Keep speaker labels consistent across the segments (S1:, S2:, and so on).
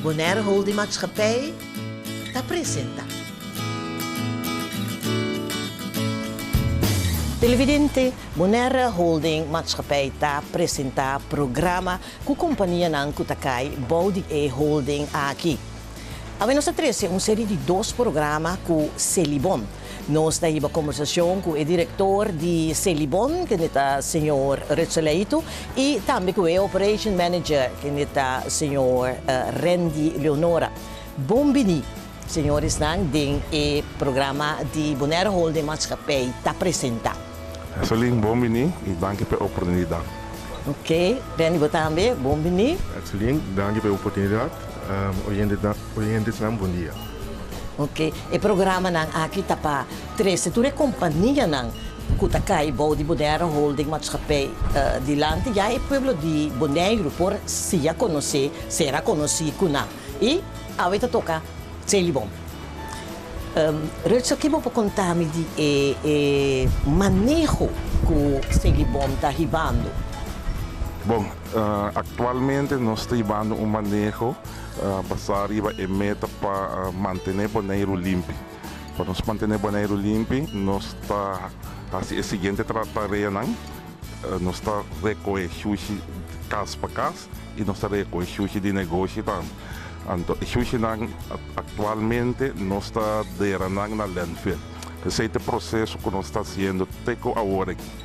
S1: Bonaire Holding Maatschappij ta presenta. Televidente, Bonaire Holding Maatschappij ta presenta programa ku kompanianan ku ta kai bou di e holding aki. Awe nos ta trese un seri di dos programa ku Selibon. Nos ta hiba kombersashon ku e direktor di Selibon, kende ta señor Rutsel Leito, i tambe ku e operation manager, kende ta señor Randy Leonora. Bon bini, señoresnan, den e programa di Bonaire Holding Maatschappij ta presenta.
S2: Eselin, bon bini i danki pa e oportunidat.
S1: Ok, Randy bo tambe, bon bini.
S3: Eselin, danki pa e oportunidat. Oyentesnan, bon dia.
S1: Ok, e programanan aki ta pa trese tur e kompanianan ku ta kai bou di Bonaire Holding Maatschappij dilanti ya e pueblo di Boneiru por siña konosé, sera konosí ku nan. I awe ta toka Selibon. Rutser, ki bo por konta mi di e e maneho ku Selibon ta hibando?
S2: Bon, aktualmente nos ta hibando un maneho basá riba e meta pa mantené Boneiru limpi. Pa nos mantené Boneiru limpi nos ta hasi e siguiente tareanan, nos ta rekohé shushi kas pa kas i nos ta rekohé shushi di negoshi tambe. Anto e shushinan aktualmente nos ta dera nan na landfill. Esei ta e proseso ku nos ta hasiendo te ku awor aki.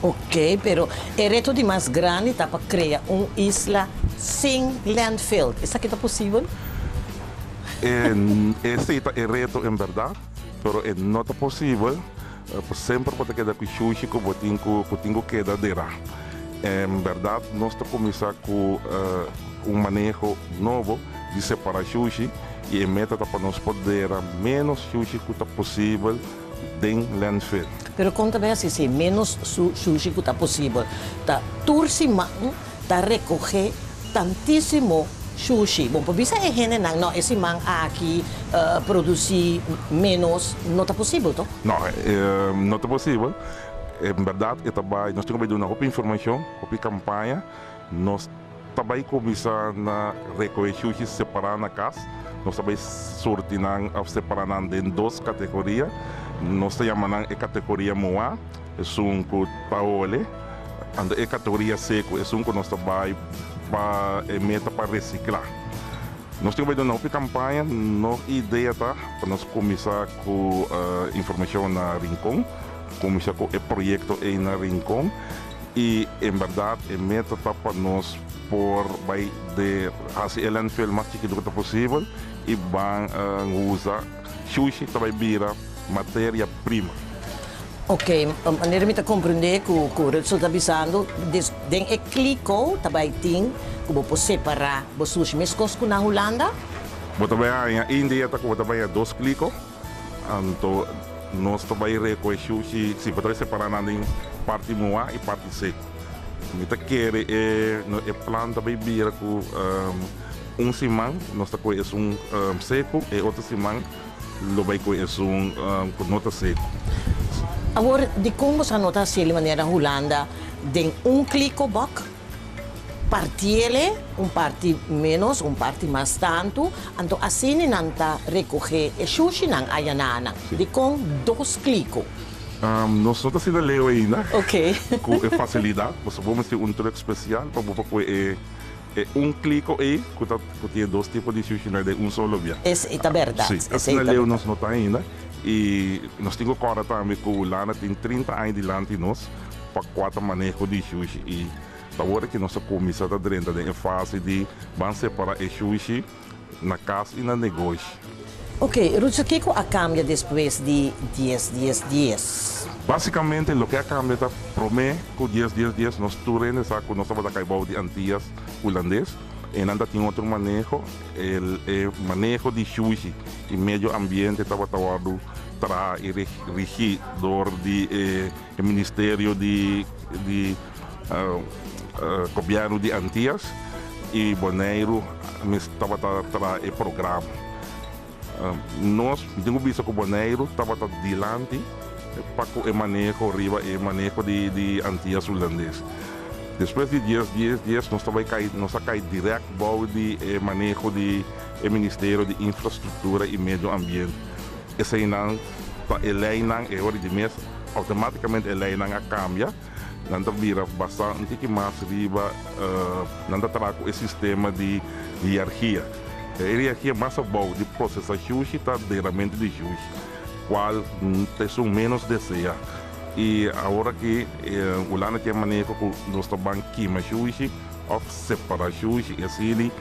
S1: Ok, pero e reto di mas grandi ta pa krea un isla sin landfill. Esaki ta posibel?
S2: Esei ta e reto en bèrdat, pero e no ta posibel. Semper bo ta keda ku shushi ku bo tin ku ku tin ku keda derá. En bèrdat nos ta kuminsá ku un maneho nobo di separá shushi i e meta ta pa nos por dera ménos shushi ku ta posibel den landfill.
S1: Pero kon ta bai hasi si ménos shushi ku ta posibel? Ta tur siman ta rekohé tantísimo shushi. Bon por bisa e hendenan, no, e siman aki produsí ménos, no ta posibel, to?
S2: No, no ta posibel. En bèrdat e ta bai, nos tin ku bai duna hopi informashon, hopi kampaña. Nos ta bai kuminsá na rekohé shushi separá na kas. Nos ta bai surti nan òf separá nan den dos kategoria. Nos ta yama nan e kategoria muá. Esun ku ta hole, anto e kategoria seku, esun ku nos ta bai pa e meta pa resiklá. Nos tin ku bai duna hopi kampaña, nos idea ta pa nos kuminsá ku informashon na Rincon, kuminsá ku e proyekto ei na Rincon i en bèrdat e meta ta pa nos por bai de hasi e landfill mas chikitu ku ta posibel i ban usa shushi ta bai bira materia prima.
S1: Ok, manera mi ta comprende cu cu Rutsel ta bisando, des den e kliko ta bay tin cu bo por separa bo sushi mescos cu na Hulanda?
S2: Bo ta bay haña India ta cu bo ta bay haña dos kliko, anto nos ta bay recoge shushi, si bo ta bay separa nan den parti muha y parti seco. Mi ta kere e e plan ta bay bira cu un siman nos ta coge esun seco, e otro siman Lo bai ku esun ku no ta seku.
S1: Awor, dikon boso a nota hasiel di manera Hulanda den un klikobok? Partiele, un parti ménos, un parti mas tantu, anto asina nan ta rekohé e shushinan aya na nan. Dikon dos kliko?
S2: Nos no ta asina leu ainda ku e fasilidat. Boso por mester un trùk spesial pa bo por kohe e E un kliko ei ku ta ku tin e dos tipo di shushina den un solo bia.
S1: Esei ta bèrdat.
S2: Sí, asina leu nos no ta ainda. I nos tin ku kòrda tambe ku Hulanda tin 30 aña dilanti nos pa kua ta maneho di shushi. I ta ora ki nos a kuminsá ta drenta den e fase di ban separá e shushi na kas i na negoshi.
S1: Ok, Rutsel, kiko a kambia despues di dies dies dies?
S2: Básikamente loke a kambia ta promé ku dies dies dies nos tur hende sa ku nos tabata kai bou di Antias Hulandes i nan ta tin otro maneho, e maneho di shushi i medio ambiente tabata wòrdu traha i rigí dor di e ministerio di di gobièrnu di Antias i Boneiru mes tabata traha e programa. Nos, mi tin ku bisa ku Boneiru tabata dilanti pa ku e maneho riba e maneho di Antias Hulandes. Despues di dies dies dies nos ta bai kai nos a kai dirèkt bou di e maneho di e Ministerio di Infrastruktura i Medio Ambiente. Eseinan ta e leinan e ora di mes outomátikamente e leinan a kambia. Nan ta bira basá un tiki mas riba nan ta traha ku e sistema di hierarkia. E hierarkia mas abou di prosesá shushi ta deramentu di shushi, kual ta esun ménos deseá. I awor aki Hulanda tin e maneho ku nos ta ban kima shushi òf separá shushi i asina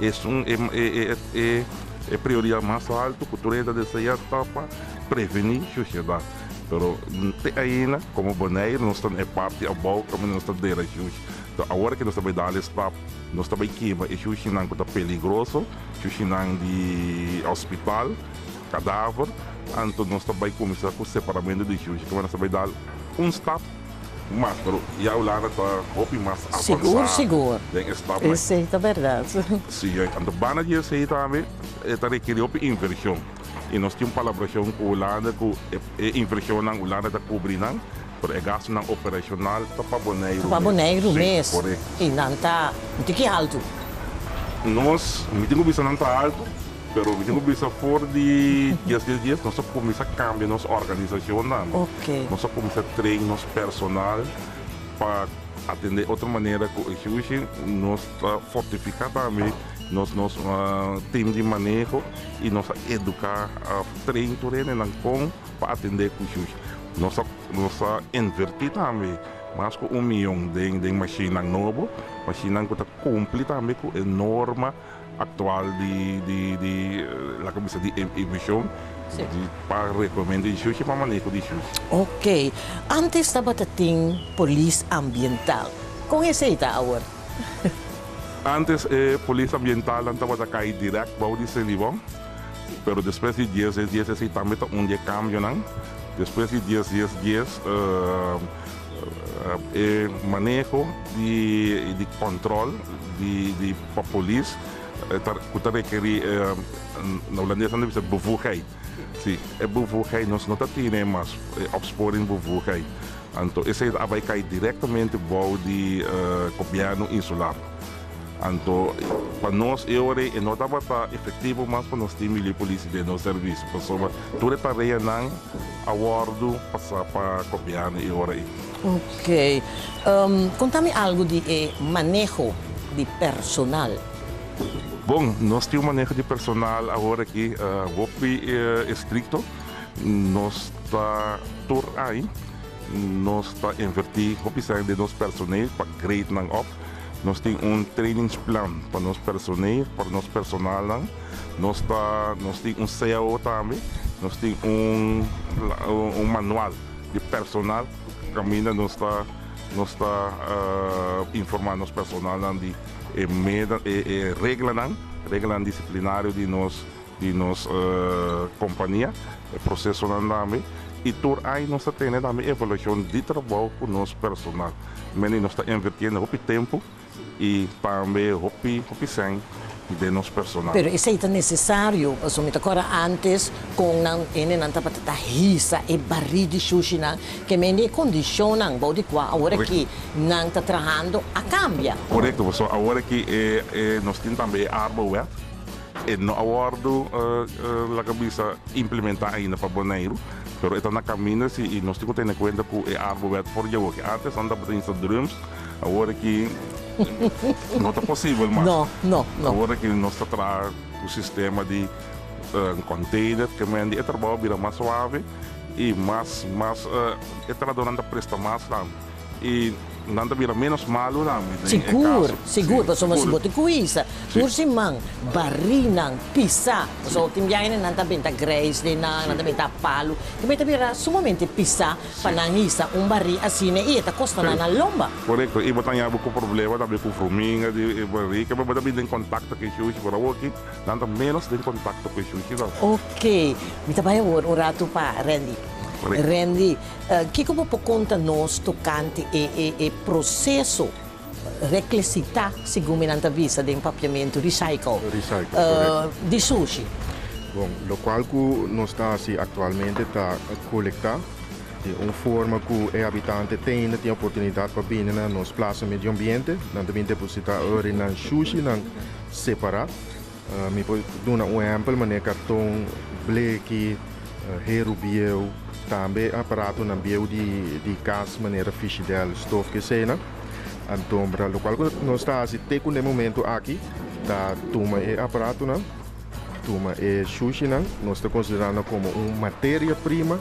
S2: esun e prioridat mas haltu ku tur hende ta deseá ta pa prevení shushedat. Pero te ainda komo Boneiru nos ta na e parti abou kaminda nos ta dera shushi. Enton awor ke nos ta bai dal e stap nos ta bai kima e shushinan ku ta peligroso, shushinan di hospital, kadaver, anto nos ta bai kuminsá ku separamentu di shushi. Kaminda nos ta bai dal un stap mas, pero ya Hulanda ta hopi mas
S1: Sigur,
S2: avansá
S1: sigur.
S2: den e stapnan.
S1: Esei ta bèrdat.
S2: Sí, anto banda di esei tambe e ta rekerí hopi invershon. I nos tin un palabrashon ku Hulanda ku e invershonnan Hulanda ta kubri nan, pero e gastunan operashonal ta pa Boneiru
S1: Ta pa
S2: mes.
S1: Boneiru
S2: Sí,
S1: mes.
S2: korekto.
S1: I nan ta un tiki haltu.
S2: Nos, mi tin ku bisa nan ta haltu, pero mi tin ku bisa for di dies dies dies nos a kuminsá kambia nos organisashon tambe.
S1: Oke.
S2: Nos a kuminsá train nos personal pa atendé otro manera ku e shushi. Nos ta fortifiká tambe nos nos team di maneho. I nos a eduká òf train tur hendenan kon pa atendé ku shushi. Nos a nos a invertí tambe mas ku un mion den den mashinnan nobo, mashinnan ku ta kumpli tambe ku e norma aktual di di di laga bisa di emishon di pa rekomente di shushi pa maneho di shushi.
S1: Oke, antes tabata tin polis ambiental. Kon esei ta awor?
S2: Antes e polis ambientalnan tabata kai dirèkt bou di Selibon, pero despues di dies dies dies esei tambe ta un di e kambionan. Despues di dies dies dies e maneho di di kòntròl di di pa polis ta ku ta rekerí na hulandes nan ta bisa bevoegheid. Si, e bevoegheid nos no ta tene mas, e opsporing bevoegheid. Anto esei ta a bai kai direktamente bou di gobièrnu insular. Anto pa nos e ora ei e no tabata efektivo mas pa nos tin mili polisi den nos servisio pasobra tur e tareanan a wòrdu pasá pa gobièrnu e ora ei.
S1: Oke. Konta mi algu di e maneho di personal.
S2: Bon, nos tin un maneho di personal awor aki hopi estrikto. Nos ta tur ai, nos ta invertí hopi sèn den nos personeel pa grade nan op. Nos tin un trainingsplan pa nos personeel, pa nos personalnan. Nos ta, nos tin un cao tambe, nos tin un un manual di personal kaminda nos ta nos ta informá nos personalnan di e meda e e reglanan, reglanan disiplinario di nos di nos kompania, e prosesonan tambe, i tur aña nos ta tene tambe evaluashon di trabou ku nos personal. Mende nos ta invirtiendo hopi tempu i tambe hopi hopi sèn den nos personal.
S1: Pero esei ta nesesario, pasobra mi ta kòrda ántes kon nan hendenan tabata ta hisa e barí di shushinan, ke mende e kondishonnan bou di kua awor aki nan ta trahando a kambia.
S2: Korekto, pasobra awor aki e nos tin tambe e Arbowet. E no a wòrdu laga bisa implementá ainda pa Boneiru, pero e ta na kaminda si i nos tin ku tene kuenta ku e Arbowet for dje awor. Antes nan tabata insta drums, awor aki no ta posibel mas.
S1: No, no, no.
S2: Awor aki nos ta traha ku sistema di container ke men di e trabou a bira mas suave i mas mas e trahadónan ta presta mas nan. I nan ta bira ménos malu tambe den e
S1: Sigur,
S2: kaso.
S1: sigur,
S2: Sí,
S1: pasobra si
S2: sigur.
S1: bo tin ku hisa
S2: Sí.
S1: tur siman barinan pisá, pasobra tin biahe nan ta benta greis den nan, nan ta benta palu, ta ta bira sumamente pisá pa
S2: Sí.
S1: nan hisa un barí asina i e ta kosta nan
S2: Sí.
S1: nan lomba.
S2: Korekto, i bo ta haña bo ku problema tambe ku fruminga di e barí, ke bo ta bin den kontakto ku e shushi, pero awor aki nan ta ménos den kontakto ku e shushi nan.
S1: Oke, mi ta bai awor un ratu pa Randy.
S2: Korekto.
S1: Randy, Kiko bo por konta nos tokante e e e proseso reklesitá, segun mi nan ta bisa den papiamentu, recycle,
S3: Recycle, korekto.
S1: di sushi?
S3: Bon, lokual ku nos ta hasi aktualmente ta kolektá Di un forma ku e habitante tin tin oportunidat pa bini na nos Plasa Medio Ambiente, nan ta bin depositá ori nan shushinan separá. Mi por duna un ehèmpel, manera karton, bleki, heru bieu, tambe aparatonan bieu di kas manera fishidèl, stof, keseinan. Anto, lokual ku nos ta hasi te ku na e momento aki ta tuma e aparatonan, tuma e shushinan, nos ta konsiderá nan komo un materia prima.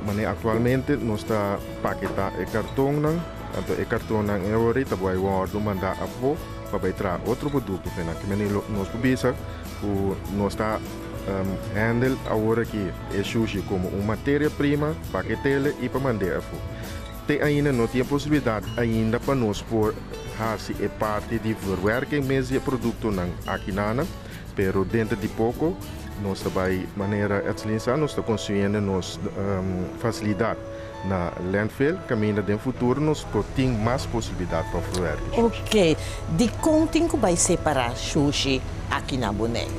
S3: Manera aktualmente nos ta paketá e kartonnan, anto e kartonnan e ora ta bai wòrdu mandá afó pa bai traha otro produkto fe nan. Kimen nos por bisa ku nos ta handle awor aki e shushi komo un materia prima, paket'el i pa mand'é afó. Te ainda no tin e posibilidat ainda pa nos por hasi e parti di verwerking mes di e produktonan aki nanan, pero denter di poko nos ta bai manera Edselyn sa nos ta konstruyendo nos fasilidat na landfill kaminda den futuro nos por tin mas posibilidat pa verwerki shushi.
S1: Ok, dikon tin ku bai separá shushi aki na Boneiru?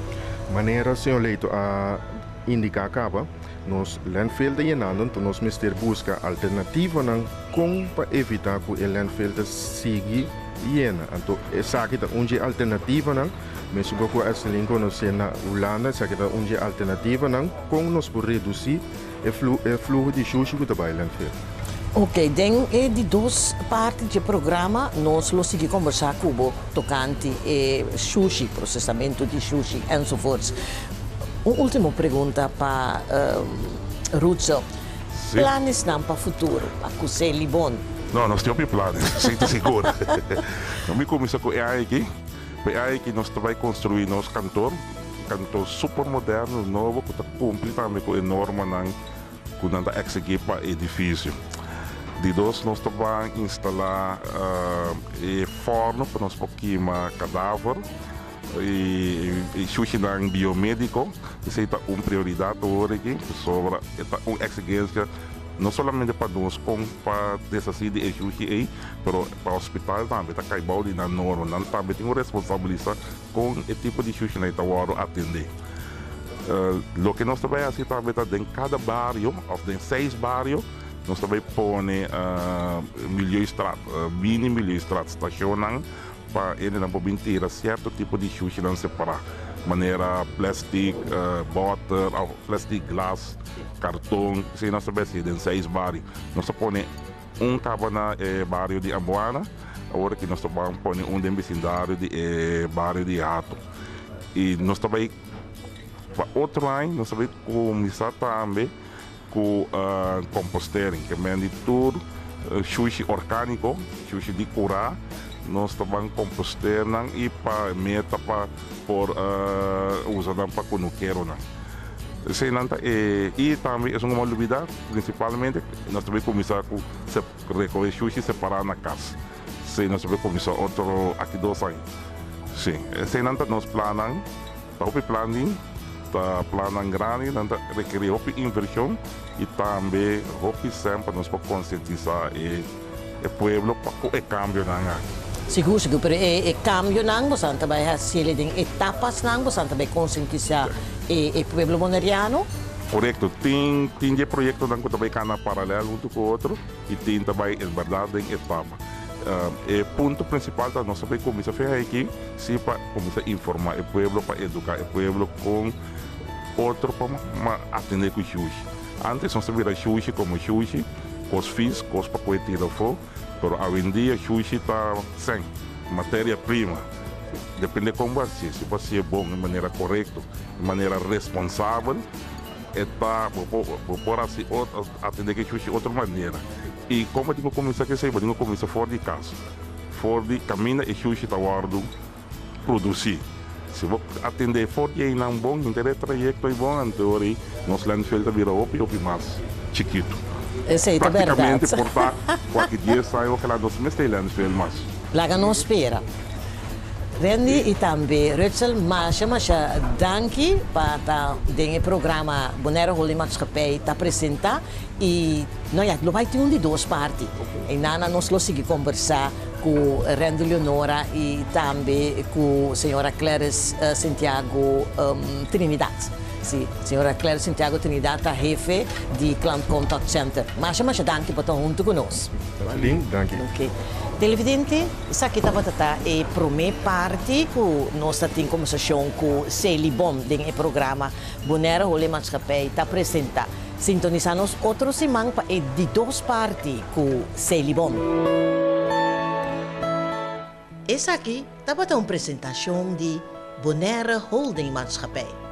S3: Manera señor Leito a indiká kaba, Nos landfill ta yenando, enton nos mester buska alternativanan kon pa evita ku e landfill ta sigui yena. Anto esaki ta un dje alternativanan, mesun ku Esselin konosé na Hulanda, esaki ta un dje alternativanan kon nos por redusí e e fluho di shushi ku ta bai landfill.
S1: Ok, den e di dos parti dje programa nos lo sigui kombersá ku bo tokante e shushi, prosesamentu di shushi enzovoorts. Un ultimo pregunta pa Rutsel.
S2: Sí.
S1: Planesnan pa futuro pa Cusé Libon?
S2: No, nos tin hopi planes, esei ta sigur. No mi kuminsá ku e aña aki. Pa e aña aki nos ta bai konstruí nos kantor, un kantor super moderno, nobo, ku ta kumpli tambe ku e normanan ku nan ta eksigí pa edifisio. Di dos, nos ta ban instalá e fòrnu pa nos por kima kadaver. E shushinan biomediko, esei ta un prioridat awor aki, pasobra e ta un eksigensia no solamente pa nos kon pa deshasí di e shushi ei, pero pa hospital tambe ta kai bou di nan norma. Nan tambe tin un responsabilisa kon e tipo di shushinan ei ta wòrdu atendé. Loke nos ta bai hasi tambe ta den kada bario òf den seis bario nos ta bai pone milieustraat, mini milieustraat, stashonnan Pa hendenan por bin tira sierto tipo di shushinan separá, manera plèstik, bòter òf plèstik glas, karton, esei nos ta besi den seis bario. Nos ta pone un kaba na e bario di Ambuana, awor aki nos ta ban pone un den bisindario di e bario di Hato. I nos ta bai pa otro aña nos ta bai kuminsá tambe ku kompostering, ke men di tur shushi orgániko, shushi di kurá, nos ta ban komposter nan i pa meta pa por usa nan pa kunukeronan. Eseinan ta e, i tambe esun ku bo a lubidá, prinsipalmente nos ta bai kuminsá ku rekohe shushi separá na kas. Sí, nos ta bai kuminsá otro aki dos aña. Sí, eseinan ta nos plannan. Ta hopi plan di, ta plannan grandi, nan ta rekerí hopi invershon i tambe hopi sèn pa nos por konsientisá e e pueblo pa ku e kambionan aki.
S1: Sigur, sigur, pero e e kambionan bosan ta bai hasiel den etapasnan, bosan ta bai konsientisá e e pueblo boneriano?
S2: Korekto, tin tin di e proyektonan ku ta bai kana paralèl huntu ku otro i tin ta bai en bèrdat den etapa. E punto prinsipal ta nos ta bai kuminsá fiha aki si pa kuminsá informá e pueblo, pa eduká e pueblo kon otro pa atendé ku shushi. Ántes nos ta mira shushi komo shushi, kos fis, kos pa kohe tira afó, pero awendia shushi ta sèn, materia prima. Depende kon bo hasié, si bo hasié bon, di manera korekto, di manera responsabel, e ta bo por hasi atendé ku e shushi otro manera. I kon bo tin ku kuminsá ku esei? Bo tin ku kuminsá for di kas, for di kaminda e shushi ta wòrdu produsí. Si bo atendé for di einan bon, henter e trayekto ei bon, anto ora ei nos landfill ta bira hopi hopi mas chikitu.
S1: Esei ta bèrdat.
S2: Praktikamente por ta kualke dies aña ojalá nos mester e landfill mas.
S1: Laga nos spera. Randy y tambe Rutzel masha masha danki pa ta den e programa Bonaire Holding Maatschappij ta presenta y no ya lo bay tin un di dos parti y nana nos lo sigui combersa cu Randy Leonora y tambe cu señora Claris Santiago Trinidad. Si, señora Claire Santiago Trinidad ta hefe di Klant Contact Center. Masha masha danki pa ta huntu ku nos.
S3: Lin, danki.
S1: Ok. Televidente, esaki tabata ta e promé parti ku nos ta tin kombersashon ku Selibon den e programa Bonaire Holding Maatschappij ta presentá. Sintonisá nos otro siman pa e di dos parti ku Selibon. Esaki tabata un presentashon di Bonaire Holding Maatschappij.